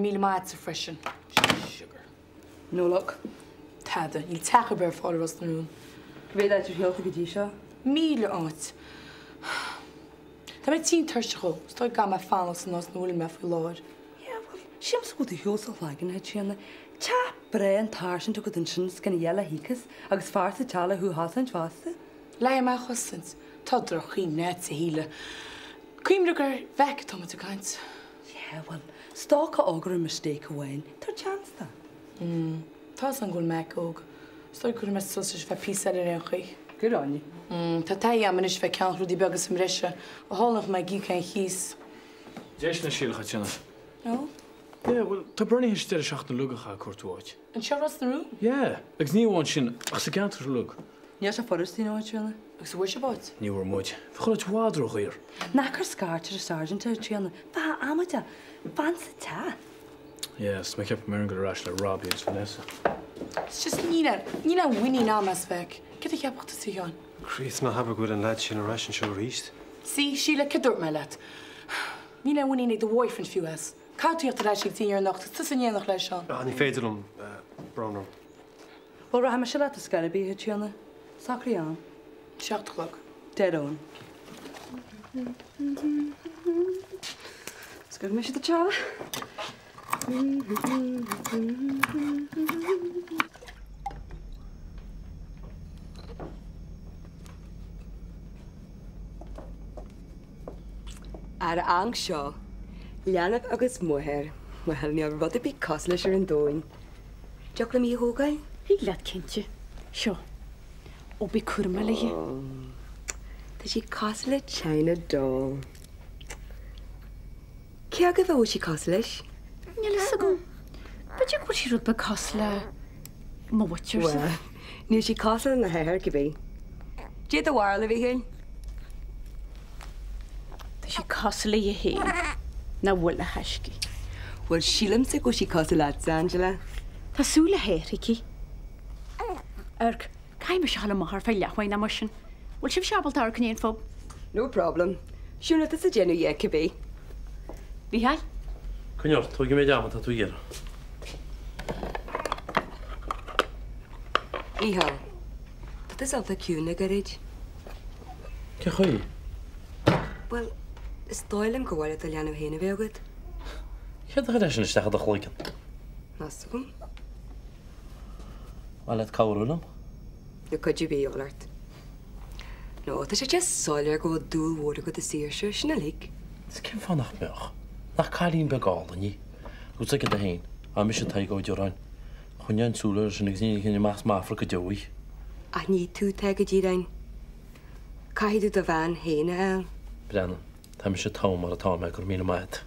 raibh míle maith agatsa freisin. Sugar. No luck. Tada. Níl teach ar bith ar fáil i Ros na Rún. Cá mhéad áit ar shiúil tú go dtí seo? 1,000 áit. Tá mé tinn tuirseach ó. Is dóigh go gcaithfidh mé fanacht san áit ina bhfuil mé faoi láthair. Yeah, bhuel, sílimse go bhfuil tú ar shiúl as do chloigeann, a Chaitríona. Teach breá an tsáirsint agat ansin is gan a dhath le híoc as, agus fear sa teach le thú a chosaint fosta. Le mé a chosaint? Tá droch-chuimhne agat, a Shíle. Cuimhnigh gur ar Mheaic atá muid ag caint. Yeah, bhuel, is dócha go raibh mistake amháin. Tabhair chance dó. Mm. Tá 'fhios agam go bhfuil Maic óg. Is dóigh go gcuirfidh mé suas leis ar feadh píosa eile ar aon chaoi. Good on you. Mm. Tá taithí agam anois bheith ag ceannach rudaí beaga sa mbreise. Ó tharla nach mbeidh mé ag íoc aon chíos. Éist anois, a Chaitríona. Ó? Yeah, bhuel, tá Bernie théis deireadh seachtaine uilig a chaitheamh ag cuartú áit. Anseo i Ros na Rún? Yeah, agus ní amháin sin, ach sa gceantar uilig. Níl sé furast, you know, a Chaitríona. Agus an bhfuair sibh áit? Ní bhfuair muid. Bhí chuile áit i bhfad ródhaor. Ná cuir scairt ar an sergeant, a Chaitríona. Bheifeá amaideach. Fan sa teach. Yeah, is mé ceapaim ar an gcur ar ais le Robbie agus Vanessa. It's just níl aon, níl aon mhuinín agam as Mheaic. Céard a cheapfadh tusa, a Sheáin? Críost, ná habair go bhfuil an leaid sin ar ais anseo arís. See, Síle, céard dúirt mé leat? Níl aon mhuinín ag do bhoyfriend fiú as. Caithfidh tú tíocht ar ais ag dinnéar anocht agus tusa in éineacht le Seán. Ah, ní féidir liom, brón orm. Bhuel, rachaidh mise leat ar scor ar bith, a Chaitríona. Socraigh am. 7 a chlog. Dead on. Scoirfidh mise do teach. Ar an seo, leanbh agus máthair, bhuel, níl rud ar bith cosúil leis ar an domhan. Dtiocfadh liom í a thógáil? Thig leat cinnte. Seo. Ó bí cúramach léi. Tá sí cosúil le China doll. Cé agaibh a bhfuil sí cosúil leis? Níl fhios agam. B'fhéidir go bhfuil sí rud beag cosúil le mo mhuintirse. Bhuel, níl sí cosúil lena hathair cibé. Cad é do bharúil, a Mhíchíl. Tá sí cosúil léi féin, nach bhfuil a thaiscidh. Bhuel, sílimse go bhfuil sí cosúil leatsa, Angela. Tá súile a hathar aici. Amharc, caithfidh mise a ghabháil amach ar feadh leathuair nó mar sin. Bhfuil sibhse ábalta amharc i ndiaidh an phub? No problem. Sure níl tusa ag déanamh a dhath cibé. Mhícheáil? Coinnigh ort, tógfaidh mé am atá tú a iarraidh. Mícheál, tá tusa iontach ciúin le gairid. Cén chaoi? Bhuel, is dóigh liom gur mhaith leat do leanbh féin a bheith agat. Céard a chuir é sin isteach i do chloigeann? Níl 'fhios agam. Mhaith leat cabhrú liom? Níl cuidiú ar bith a dhíobháil ort. No, tá sé just soiléir go bhfuil dúil mhór agat i Saoirse, sin uilig. Is cén fáth nach mbeadh? Nach cailín beag álainn í? Agus tuigeann tú féin, ah mise Tadhg Ó Direáin. Choinneoinn súil uirthi sin agus ní ligfinn amach as m'amharc go deo í. Ach ní tú Tadhg Ó Direáin. Caithfidh tú do bhean féin a fháil. Breathnaigh, tá mise togha mar atá mé, go raibh míle maith agat.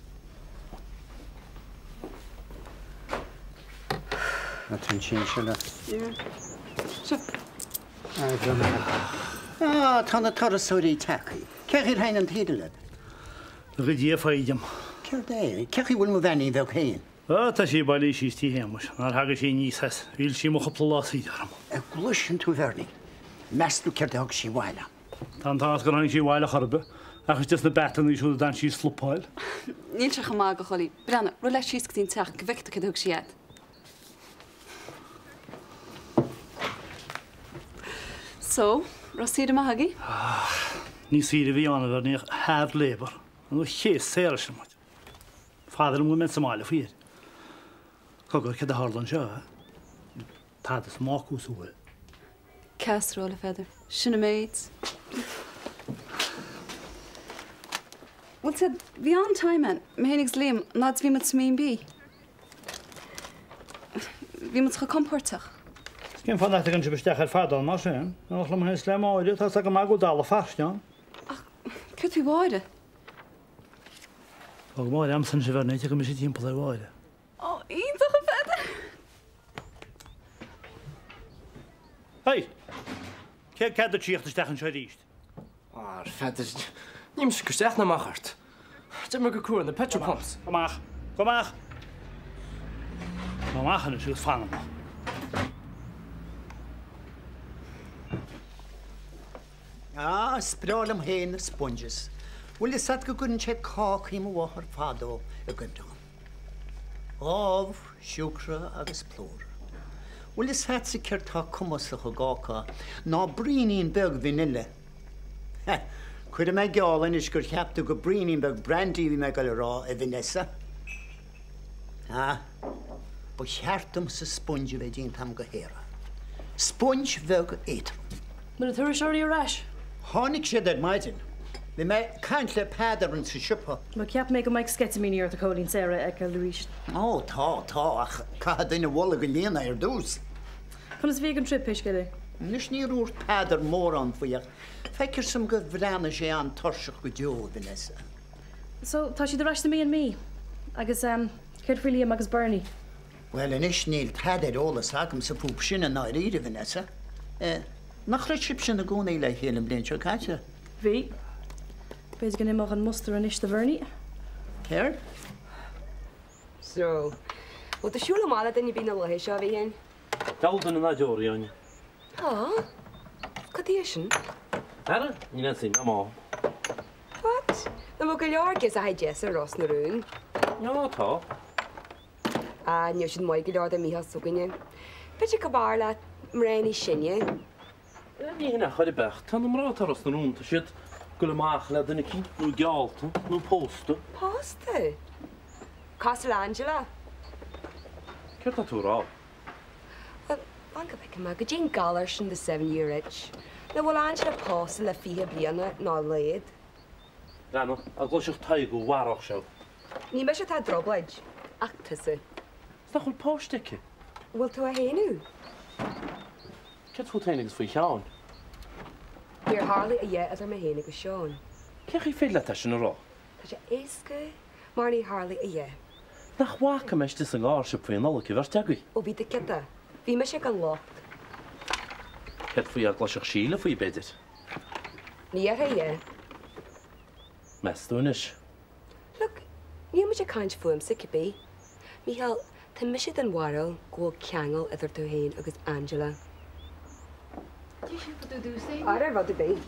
Tá an sin le. Seo. Ah, tá na turasóirí tagtha. Cén chaoi ar thaitin an tsaoire leat? Go Dia foighid. Céard é? Cén chaoi a bhfuil mo bheainín bheag féin? Ah, tá sí bailithe síos tí Shéamuis. Nár thaga sí aníos as. Mhill sí mo chúpla lá saoire orm. An gcloiseann tú, a Bhernie? Meas tú céard a thug sí abhaile? Tá an t-ádh ort gur tháinig sí abhaile chor ar bith. Ach is des na beatannaí siúd a d'fhan sí ag slupáil. Níl sé chomh maith go Chulaí. Breathnaigh, rith leat síos go dtí an teach go bhfeicfidh tú céard a thug sí fhad. So, raibh saoire maith agaibh? Ah, ní saoire a bhí ann a Bhernie ach hard labour. An chéad saor sin muid. Fada liom go mbeinn sa mbaile faoi dheireadh. Cogar, céard a tharla anseo, eh? Tada sa mbácús uaidh. Casserole, a Pheadair. Sin an méid. Bhuel, said, bhí an-time againn, mé féin agus Liam, an fhad is bhí muid sa mB&B. Bhí muid chomh compóirteach. Cén fáth nach dtagann sibh isteach ar feadán mar sin? In éineacht liom féin is le Máire, tá 's agam go bhfuil dalladh fairsing ann. Ach céard faoi Mháire? Fág Máire a'msa anois a Bhernie, tiocfaidh mise timpeall ar Mháire. Ó, iontach a Pheadair! Hey! Cé cead duit tíocht isteach anseo arís? A Pheadair, níl mise ag cur isteach ná amach ort. D'imigh mé go cuan na petrol pumps. Gabh amach! Gabh amach! Gabh amach anois agus fan amach. Ah, is breá liom féin na sponges. Bhfuil fhios a'd go gcuireann siad cácaí mo mháthar fadó i gcuimhne dhom. Ubh, siúcra agus plúr. Bhfuil fhios a'dsa céard tá cumasach i gcáca ná braoinín beag vanilla. Ha! Cuirfidh mé geall anois gur cheap tú gur braoinín beag brandy a bhí mé ag dul a rá, a Vanessa. Ha! Ba cheart domsa sponge a bheith déanta a'm go heorra. Sponge bheag éadrom. Bhfuil na turasóirí ar ais? Tháinig siad ar maidin. Bhí mé ag caint le Peadar insa siopa. Bhuel, cheap mé go mbeadh sceitimíní ort a Chóilín Sarah a fheiceáil arís. Ó, tá, tá, ach caithfidh duine a bholg a líonadh ar dtús. Conas a bhí ag an trip, pé scéal é? Anois níor dhúirt Peadar mórán faoi ach feictear dom gur bhreathnaigh sé an-tuirseach go deo, a Vanessa. So, tá siad ar ais sa B&B. Agus, ehm, céard faoi Liam agus Bernie? Bhuel anois níl tada ar eolas agamsa fúthu sin i ndáiríre, Vanessa. Eh, nach raibh sibhse ina gcónaí le chéile an bhliain seo caite? Bhí. B'fhéidir go n-imeodh an mustar anois do Bhernie. Céard? So, bhfuil tú siúl amach le duine ar bith na laethe seo, a Mhíchíl? Deabhal duine ná deoraí, Áine. Á, cad é sin? Ara, níl aon suim a'm ann. What? Nach bhfuil go leor girseachaí deasa i Ros na Rún? Á, tá. Á, níl siad maith go leor do Mhícheál s'againne. B'fhéidir go mb'fhearr leat mná níos sine. Ní hin é chor ar bith, ach tá na mná atá i Ros na Rún, tá siad ag goil amach le duine eicínt, nó geallta, nó pósta. Pósta? Cosúil le Angela? Céard tá tú a rá? Bhuel, fan go bhfeicfidh mé, goidé an galar sin the seven year itch. Nach bhfuil Angela pósta le 20 bliana nó a laghad? Leanna, dá gcloisfeadh Tadhg thú, mharódh sé thú. Ní mise atá i dtrioblóid, ach tusa. Is nach bhfuil páiste aici? Bhfuil tú á shéanadh? Céard fút féin agus faoi Sheán? Níor tharla a dhath idir mé féin agus Seán. Cén chaoi féidir leat é sin a rá? Tá sé éasca, mar ní tharla a dhath. Nach bhfaca mé istigh sa gcarr sibh faoi Nollaig, an bheirt agaibh? Ó bhí tú ciotach. Bhí mise gan locht. Céard faoi dá gcloisfeadh Síle faoi, b'fhéidir? Ní dhéarfaidh a dhath. Meas tú anois? Look, níl muid ag caint fúmsa cibé. Mícheál, tá mise den bharúil go bhfuil ceangal idir tú féin agus Angela. Ara rud ar bith.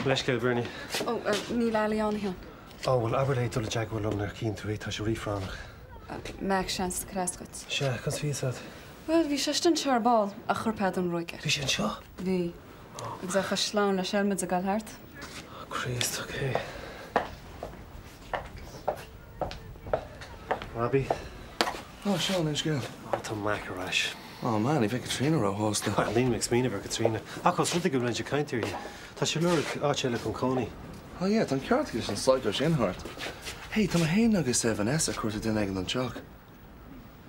Leithscéal, Bernie. Ó, níl Ali ann, a Sheáin. Ó, bhuel, abair léi dul i dteagmháil liom nuair a chíonn tú í, tá sé ríphráinneach. Mac, seans go deas dhuit. Sea, conas a bhí fhios a'd? Bhuel, bhí sé istigh anseo ar ball, ach chuir Peadar an ruaig air. Bhí sé anseo? Bhí. Agus é chomh sleamhain le seilmid ag dul thart. Oh, Críost, ok. Robbie? Ó, Seán, cén scéal? Ó, tá Mac ar ais. Oh man, ní bheidh Caitríona róshásta. Bhuel, níl mé ag smaoineamh ar Caitríona. Ach ós rud é go bhfuil muid ag caint uirthi, tá sé ag lorg áit eile chun cónaí. Oh yeah, tá an ceart aige leis an psycho sin thart. Hey, tá mé féin agus Vanessa ag cuartú duine éigin don teach.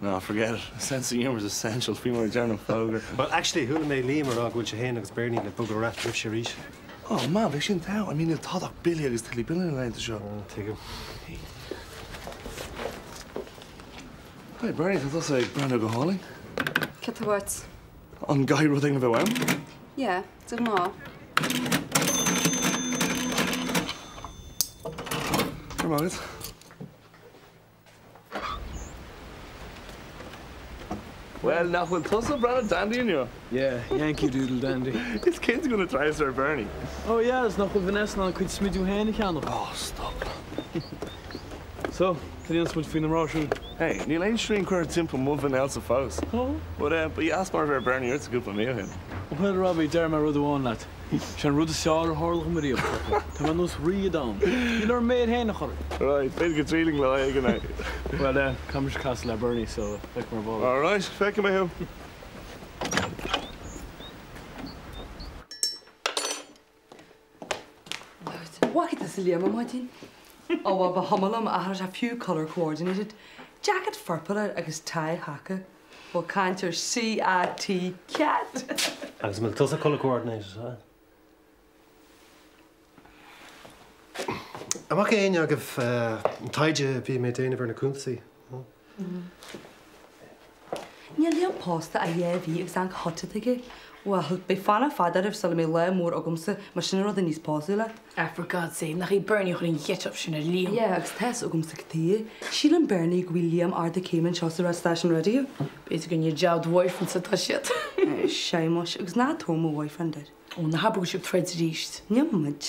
No, forget it. A sense of humour is essential, faoi mar a deir an fógra. Well, actually, chuala mé Liam ag rá go bhfuil sé féin agus Bernie le bogadh ar ais roimhse arís. Oh man, bheadh sin togha. I mean, níl tada ach billí agus tuilleadh billí na laethanta seo. Oh, tuigim. Hi Bernie, tá tusa ag breathnú go hálainn. Cad tá uait? An gcaithfidh rud éigin a bheith uaim? Yeah, de ghnáth. Go raibh maith agat. Bhuel, nach bhfuil tusa ag breathnú dandy inniu? Yeah, Yankee Doodle Dandy. Is cinnte go bhfuil na treabhsair ar Bernie. Oh yeah, is nach bhfuil Vanessa in ann a cuid smidiú féin a cheannach. Oh, stop. So, cad a dhéanfas muid faoi na mná siúd? Hey, níl aon srian curtha timpeall mo mhuineálsa fós. Oh? But eh, ba dheas mar a bheith ar Bernie ort cúpla mí ó shin. Bhuel, Robbie, déarfaidh mé rud amháin leat. Sé an rud is fearr a tharla dhom ariamh. Tá mé ar nós rí an domhain. Níl orm m'fhéar féin a chur. Right, b'fhéidir go dtriailfinn lá éigin é. Bhuel, eh, caithfidh mise casadh le Bernie, so feicfidh mé ar ball. Alright, feicfidh mé thú. Bhfaca tusa Liam ar maidin? Ó bhuel, ba chuma liom, ach tá sé fiú colour coordinated. Jacket phurple air agus tie khaki. Bhuel, caint ar C-A-T, cat! Agus an bhfuil tusa colour coordinated, ha? An bhfaca éinne agaibh an taighde a bhí mé ag déanamh ar na cuntasaí? Níl Liam pósta ach 2 mhí agus an hot aige. Bhuel, beidh fanacht fada oraibh sula mbeidh lá mór agamsa mar sin an rud a níos pósadh leat. Ah, for God's sake, nach é Bernie a chuir an get-up sin ar Liam? Yeah, agus tá's agamsa cad chuige. Síleann Bernie go bhfuil Liam ard céim anseo sa stáisiún raidió. B'fhéidir gur i ndiaidh jab do bhoyfriend-sa atá siad. Sea muis, agus ná tabhair mo bhoyfriend air. Ó, ná habair go bhfuil sibh ag troid arís. Níl muid.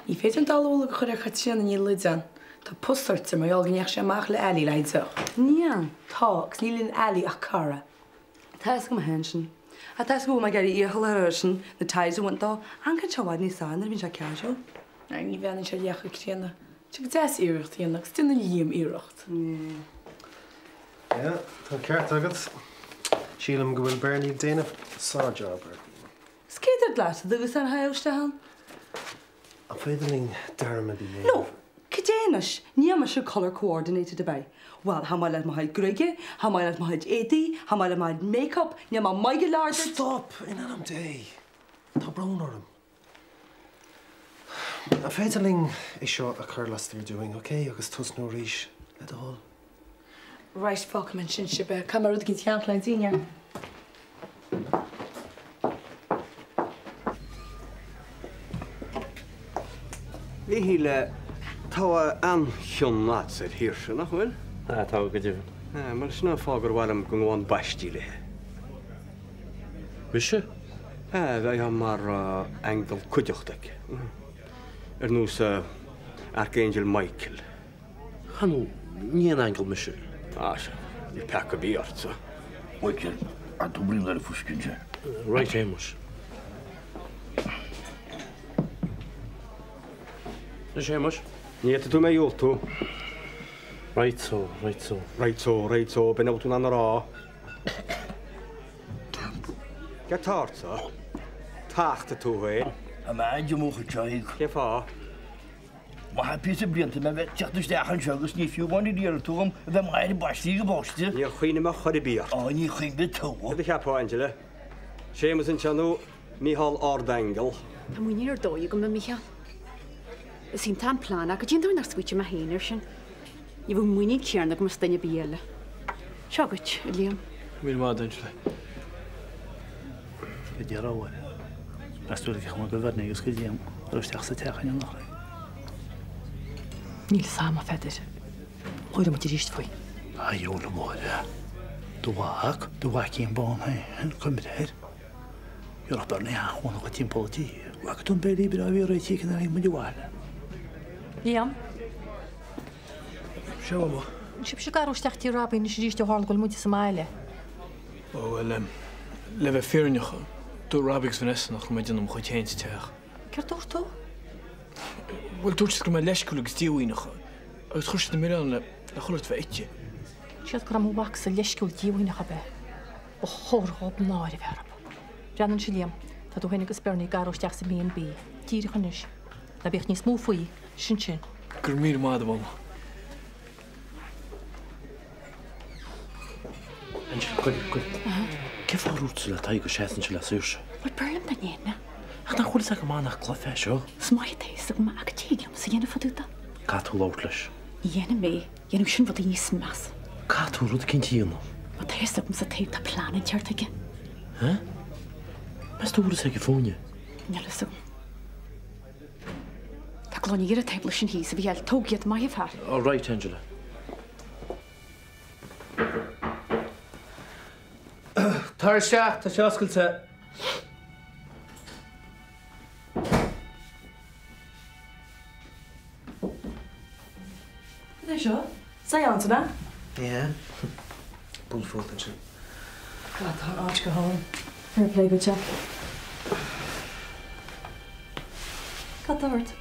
Ní féidir an dallamullóg a chur ar Chaitríona, níl leid ann. Tá pus uirthi mar gheall go ndeachaigh sé amach le Ali le haghaidh deoch. Níl. Tá, agus níl in Ali ach cara. Tá fhios agam féin sin. Ach tá fhios agam go bhfuil mé ag iarraidh iachall a chur air sin na ties a bhaint dó. Amharcann sé i bhfad níos fearr nuair a bhíonn sé casual. Ní bheannaíonn sé leath chomh críonna. Tá sé go deas iarracht a dhéanamh agus déanann Liam iarracht. Yeah, tá an ceart agat. Sílim go bhfuil Bernie ag déanamh sár-job air. Is cé dúirt leat a dtugas an haill isteach ann? An féidir linn dearmad a dhéanamh? No, cad é anois? Níl mise colour coordinated ab ea? Bhuel, chomh maith le mo chuid gruaige, chomh maith le mo chuid éadaí, chomh maith le mo chuid make-up, níl mé maith go leor duit! Stop! In ainm Dé! Tá brón orm. An féidir linn é seo a chur laistiar dúinn, ok? Agus tosnú arís, le do thoil. Right, fágfaidh mé ansin sibh. Caithfidh mé rud éicint a cheannach le haghaidh an dinnéar. Mhíchíl, tá an-chion agat ar Shaoirse, nach bhfuil? Tá, go deimhin. Mar sin an fáth gur mhaith liom go ngabhfainn baistí léi. Mise? Bheifeá mar aingeal cuideachta aici. Ar nós Archangel Michael. Chan, ní haon aingeal mise. Á, sea. Níl peaca ar bith ortsa. Michael, an tú brí ar fuisce anseo. Right, Shéamuis. A Shéamuis. Ní fhéadfaidh tú mé a dhiúltú. Right so, right so. Right so, right so, b'in a bhfuil tú in ann a rá. Céard tá ortsa? Tachtaigh tú féin. Tá mé an-díomách anseo, a Thaidhg. Cén fáth? Maith píosa blianta mé bheith ag teacht isteach anseo agus ní fiú amháin ar iarr tú dhom a bheith maith ar an bpaistí ag an bpáiste. Níor chuimhnigh mé chor ar bith ort. Á, ní chuimhnigh tú. Cad a cheapfá, Angela? Séamus anseo nó Mícheál Ardaingeal? Tá muinín ar dóigh agam i Mícheál. Is iontach an plean ach cad é an dóigh nár smaoitigh mé féin air sin? Ní bheadh an muinín céanna agam as duine ar bith eile. Seo dhuit, a Liam. Míle maith agat, Angela. Go deireadh uair. Meas tú cén chuma go Bhernie agus go Liam a raibh isteach sa teach inniu nach raibh? Níl 'fhios a'm, a Pheadair. Labhróidh muid arís faoi. A dhiabhail a Mháire. Do mhac, do mhaicín bán féin, cuimhnigh air. Iarracht Bernie a chónaí timpeall an tí. Bhfaca tú an béilí breá a bhí réitithe aige nuair a tháinig muid abhaile? Liam. Seo, a Mham. Sibhse ag gabháil isteach tí Robbie anois arís ó tharla go bhfuil muide sa mbaile. Ó, bhuel, le bheith fírinneach, dúirt Robbie agus Vanessa nach raibh mé ag déanamh mo chuid féin sa teach. Céard dúirt tú? Bhuel, dúirt siad go raibh mé leisciúil agus díomhaoineach agus chuir siad an milleán le chuile shórt a bheith ite. Siad go raibh mo mhacsa leisciúil díomhaoineach ab ea? Ba chóir dhób náire a bheith orthu. Breathnaigh anseo Liam, tá tú féin agus Bernie ag gabháil isteach sa B&B díreach anois. Ná bíodh níos mó faoi, sin sin. Go raibh míle maith agat, a Mham. Angela, cuir, cuir. Cén fáth ar dhúirt tú le Tadhg go seasfainnse le Saoirse? Bhuel, b'fhearr liom dá ndéanfainn. Ach nach bhfuil fhios agat go maith nach cluiche é seo? Is maith atá fhios agam ach tig liomsa a dhéanamh fá dtaobh de. Caithfidh tú labhairt leis. Ní dhéanfaidh mé. Dhéanfadh sin rudaí níos measa. Caithfidh tú rud eicínt a dhéanamh. Má tá fhios agamsa Tadhg tá plean inteacht aige. Hah? Meas tú an bhfuil fhios aige fúinne? Níl fhios agam. Tá gloiní ar an tábla sin thíos, a Mhícheáil. Tóg iad, maith an fear. All right, Angela. Tar isteach, tá sé oscailte. Cad é seo? Seance, ab ea? Yeah. Buail fút ansin. God, tá an áit go hálainn. Fair play duit, Jack. Cad tá ort?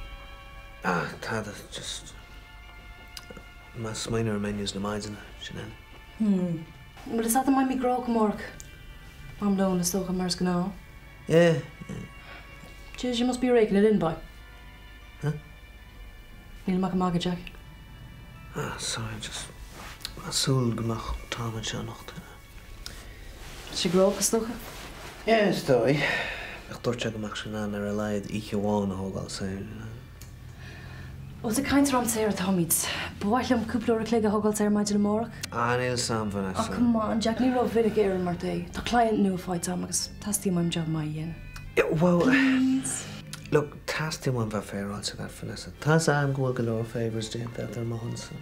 Ah, tada, just mé ag smaoineamh ar menus na maidine, sin é. Hmm. Bhfuil fhios agat an mbeidh mé gnóthach amárach? Am lóin, is dócha, mar is gnáth. Yeah, yeah. Jeez, you must be raking it in, boy. Huh? Nílim ach ag magadh, Jack. Ah, sorry, just ag súil go mbeadh Tom anseo anocht. Tá sé gnóthach, is dócha? Yeah, is dóigh. Ach dúirt sé go mbeadh sé in ann ar a laghad oíche amháin a thógáil saor, you know. Ó, is ag caint ar am saor atáimid. Ba mhaith liom cúpla uair a chloig a thógáil ar maidin amárach. Ah, níl 'fhios a'm, Vanessa. Ah, come on, Jack, ní ró-mhinic a oireann mar é. Tá client nua faighte a'm agus teastaíonn uaim job maith a dhéanamh. Yeah, well, Please. Look, teastaíonn uaim bheith féaráilte leat, Vanessa. Tá's a'm go bhfuil go leor favours déanta agat ar mo shonsa.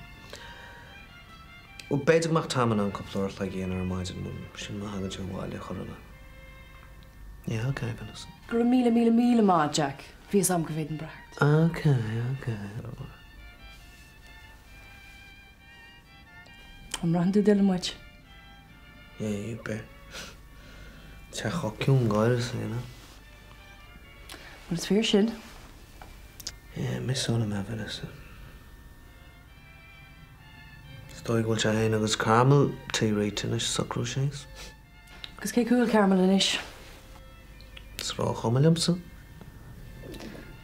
Bhuel, b'fhéidir go mbeadh Tom in ann cúpla uair a chloig a dhéanamh ar maidin, sin má thagann sé abhaile chor ar bith. Yeah, okay, Vanessa. Go raibh míle, míle, míle maith, Jack. Bhí 'fhios a'm go bhféadfainn brath ort. Okay, okay. An mbraitheann tú Dylan muid? Yeah, you bet. Tá sé chomh ciúin gáire you know. Bhuel, is fíor sin. Yeah, miss-álann mé, Vanessa. Is dóigh go bhfuil sé féin agus Carmel tí réiteach anois, socrú síos. Agus cé acu a bhfuil Carmel anois? Is róchuma liomsa.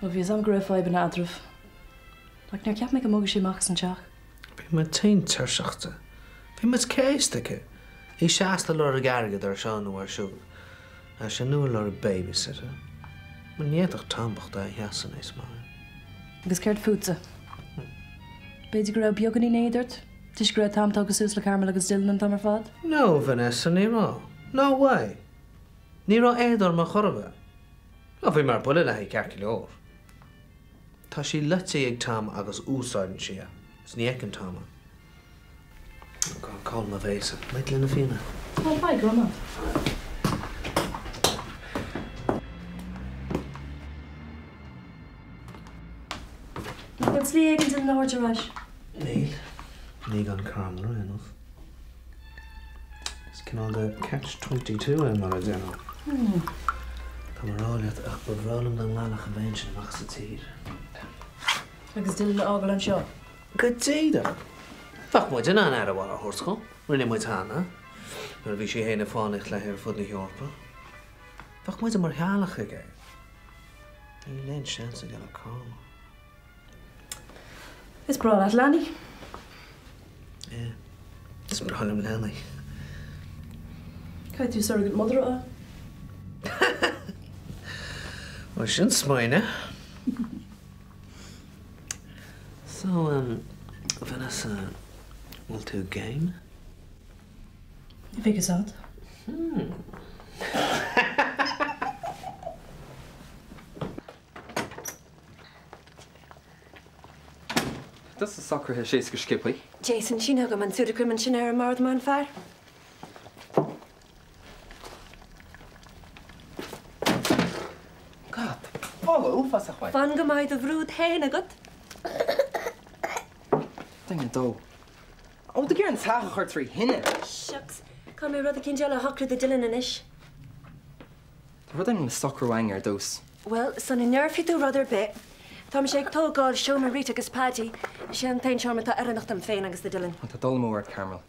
Bhuel, bhí 'fhios a'm go raibh fadhbanna eadraibh. Ach níor cheap mé go mbogfadh sí amach as an teach. Bhí mé tinn tuirseach di. Bhí muid céasta aici. Í seasta ag lorg airgead ar seo nó ar siúd. Is inniu ag lorg babysitter. Mar ní fhéadfadh Tom bocht é a sheasamh níos mó. Agus céard fútsa? B'fhéidir go raibh beagáinín éad ort, toisc go raibh Tom tógtha suas le Carmel agus Dylan an t-am ar fad? No, Vanessa, ní raibh. No way! Ní raibh éad orm ar chor ar bith. Ó, bhí mé ar buile léi, ceart go leor. Tá sí loite ag Tom agus úsáideann sí é. Is ní fheiceann Tom é. Oh God, cá bhfuil mo bhéasa? Mbeidh gloine fíona? Ó, beidh, go raibh maith. Nach bhfuil slí éigin Dylan a thabhairt ar ais? Níl. Ní gan Carmel ar aon nós. Is cineál de catch 22 é mar a déarfá. Tá mé ag rá leat ach ba bhreá liom dá nGaillimh a bheinnse amach sa tír. Agus Dylan a fhágáil anseo? Go díreach! Bheadh muid in ann aire mhaith a thabhairt dhó. Rinne muid cheana, nuair a bhí sí féin ag fánaíocht léi ar fud na hEorpa. Bheadh muide mar theaghlach aige. Níl aon seans aige le Carmel. Is breá leat leanaí. Yeah. Is breá liom leanaí. Caithfidh tú surrogate mother a fháil. Bhuel, sin smaoineamh. So, um, Vanessa, bhfuil tú game? Bheadh fhios a'd. Hmm. Tusa socraithe síos go sciobthaí. Jason, sín chugam an Sudocrem ansin ar an mbord, mar an fear. God, tá boladh uafásach uaidh. Fan go mbeidh do bhrúid féin agat. Duine dó. Ó, tú ag iarraidh an teach a chur trí thine. Shucks, caithfidh mé rud eicínt eile a shocrú do Dylan anois. Tá rud éigin le socrú againn ar dtús. Bhuel, sula ndéarfaidh tú rud ar bith, tá mise ag tógáil seomra Rita agus Paddy. Sin an t-aon seomra atá oiriúnach dom féin agus do Dylan. Tá dul amú ort, Carmel.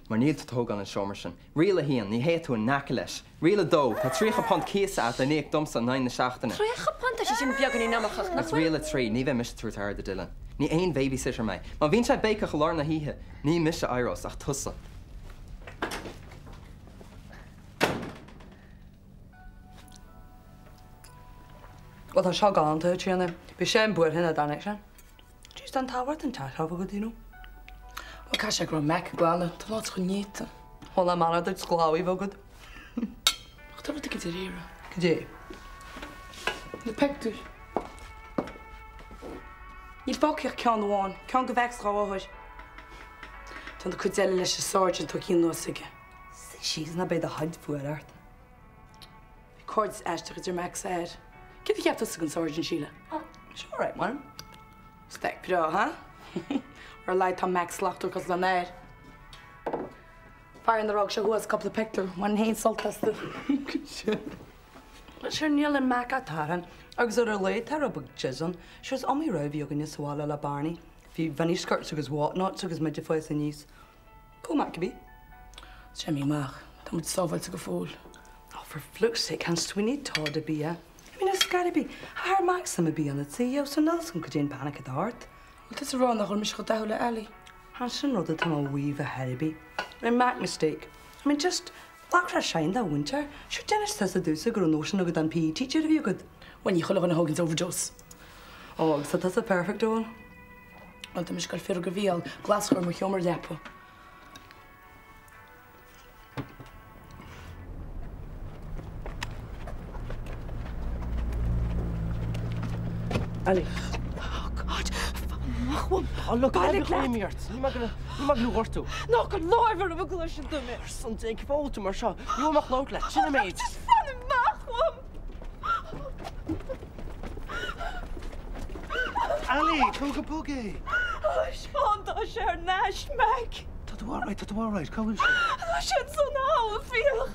Mar níl tú ag tógáil an seomra sin. Riail 1, ní théann tú in aice leis. Riail 2, tá £30 cíosa agat le n-íoc domsa in aghaidh na seachtaine. £30? Tá sé sin beagáinín iomarcach, nach Agus bhfuil? riail 3, ní bheidh mise ag tabhairt aire do Dylan. Ní aon bhabysitter mé. Má bhíonn sé ag béiceach i lár na hoíche, ní mise a éireos, ach tusa. Bhuel, tá seo galánta, a Tríona. Bhí sé an buartha ina dtáinig sé. Jeez, tá an tábhacht an teach agat, you know. Bhuel, caithfidh sé go raibh Mac ag glanadh, tá an áit chomh néata. Bhuel, nach maith duit sclábhaí bheith agat. Ach tá rud éicint ar iarraidh. Cad é? Na pictiúir. Níl fágtha ach ceann amháin, ceann de Mhax dhá mháthair. Tá an cuid eile leis an sergeant tugtha anuas aige. Suigh síos ná beidh do chuid fuar ort. Bhí cairdeas aisteach idir Max 's a athair. Céard a cheap tusa den Sergeant, Síle? Tá sé alright, man. Staic breá, huh? Ar a laghad tá Max slachtmhar cosúil lena athair. Fear inar fhág sé thuas cúpla pictiúr, bhain féin sult astu. Sure, níl in Mac ach tarann, agus ar a laghad tá rud beag jizz ann. Sure, is iomaí rud a bhí againne sa bhaile le Barney. Bhí miniskirts agus whatnots agus muid ag fás aníos. Go maith cibé. Sé mí amach, tá muid sábháilte go fóill. Oh, for fluke's sake, can't we need Todd a bia? I mean, it's gotta be. Thar Max am a bí ionad saoil, so níl 's agam cad é an panic atá ort. Bhfuil tusa ag rá nach bhfuil mise chomh dathúil le Ali? Ah, sin rud atá mo mhaíomh a theirbí. Rinne Mac mistake. I mean, just, ghlac sé shine dá mhuintir. Sure, d'inis tusa domhsa go raibh nóisean agat an PE teacher a bhí agat. Bhuel, ní chuile dhuine a thóganns overdose. Oh, agus tá tusa perfect, Eoin. Bhuel, tá mise ag goil fiafraí de Mhícheál glas a chur i mo sheomra leapa. Ali. Oh God, fan amach uaim. Oh look, Bailigh leat. Ní maith go ní maith go ghortú. Ná cuir láimh orm an gcloiseann tú mé. Ar son Dé, cén fáth a bhfuil tú mar seo? Ní bhfuil mé ach labhairt leat, sin an méid. Just fan amach uaim. Ali, tóg go bog é. Oh, Seán, tá sé thar n-ais, Mac. Tá tú alright, tá tú alright, cá bhfuil sé? Tá sé ansan thall, féach.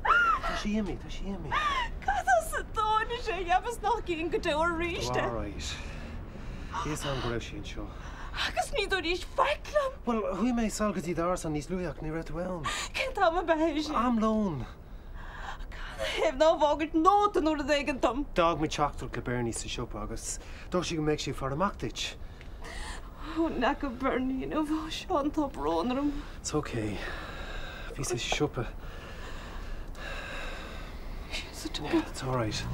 Tá sé imithe, tá sé imithe. Cad as a dtáinig sé, cheapas nach gcífinn go deo arís é. Tá tú alright. Bhí fhios agam go raibh sé anseo. Agus ní dúirt faic liom. Bhuel, chuaigh mé sall go dtí d'árasán níos luaithe ach ní raibh tú ann. Cén t-am ab ea é sin? Am lóin. Canathaobh nár fhágair nóta nó rud éigin dom? D'fhág mé teachtaireacht le Bernie sa siopa agus dúirt sé go mbeadh sé ag faire amach duit. Ó, n'fheaca Bernie inniu, a Sheáin, tá brón orm. It's okay. Bhí sé sa siopa. Bhí sé sa siopa? Yeah, it's alright.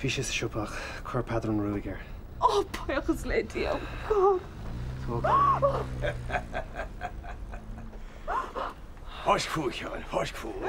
Bhí sé sa siopa ach chuir Peadar an ruaig air. Ó, buíochas le Dia. Oh, God. It's okay. Fáisc fúthu, a Sheáin, fáisc fúthu.